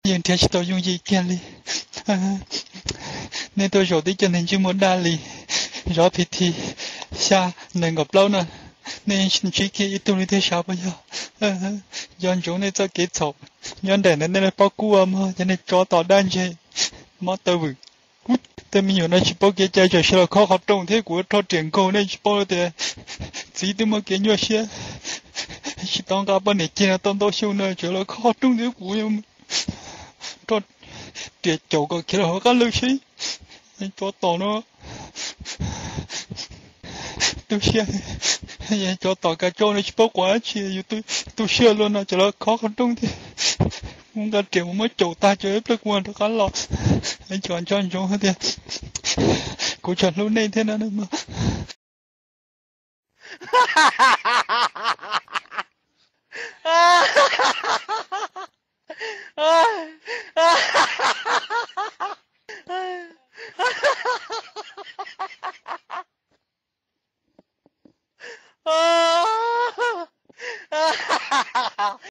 Yeej nrhiav tsis tau yooj yim kiag li. Nej tuaj zaum tib co neeg ntsej muag daj li, zov phi thi xya nees nkaum plaub no, nej ntsib kiag ib tug li thiaj sab puas yog? Nco ntsoov nej txoj kev txhaum, nyob nraim ntawd nej paub kub ua mog, cov neeg tsov tom dab ntseg, mob taw vwm. Tej me nyuam no tsis paub kev cai, tseem sawv los khob qhov rooj thiab, kuv rho riam nkaug nej tsis paub tias txiv twb muaj kev nyuaj siab, tsis tau nqa poj niam ceg no tau ntau xyoo no, tseem los khob qhov rooj thiab, kuv rho riam caum kom khiav los hauv qab lawm seb. Tsov tom no, tu siab, tsov tom kav tsov no tsis paub quav dab tsi, yus tu siab luaj no tseem los khob qhov rooj thiab. Kuv nqa riam mus muab caum tag, cov ib pliag kuv mam rov qab los. Tsov nco ntsoov tias kuv tseem hlub nej thiab no.